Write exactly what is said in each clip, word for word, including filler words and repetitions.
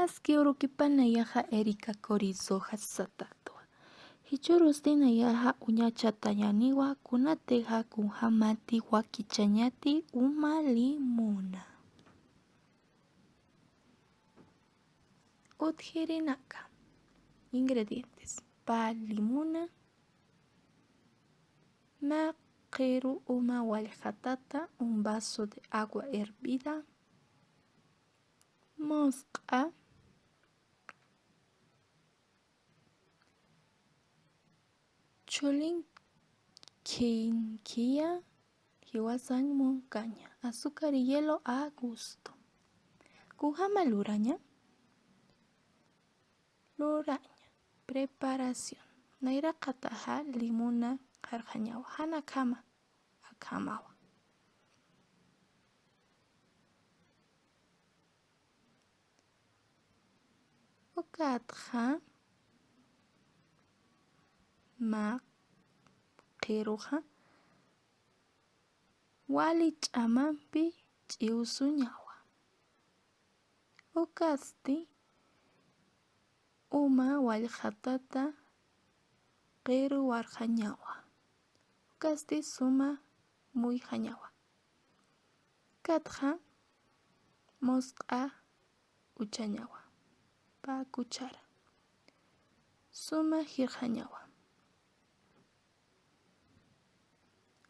Aski urukipan nayaxa Erika Corizo satätwa. Jichhürusti nayaxa uñachatañäniwa kunatixa kunjämati wakichañati uma limuna. Utjirinaka. Ingredientes: pä limuna, mä qhiru uma wallqatata, un vaso de agua hervida, musq'a, chulin kinkiya, jiwasañ munkaña, azúcar y hielo a gusto. Kunjama luraña? Luraña. Preparación. Nayraqataxa limuna jarxañawa, jan akhama, akhamawa. Ukatxa mä qhiruxa wali ch'amampi ch'iwsuñawa. Ukasti uma wallqatata qhiruwarxañawa. Ukasti suma muyxañawa. Ukatxa musq'a uchañawa, pä cuchara. Suma jirxañawa.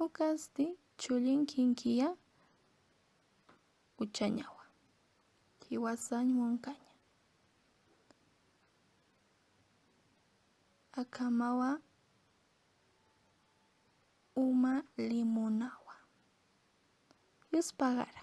Ukasti chulin kinkiya uchañawa, jiwasañ munkaña. Akhamawa uma limunawa. Yuspagara.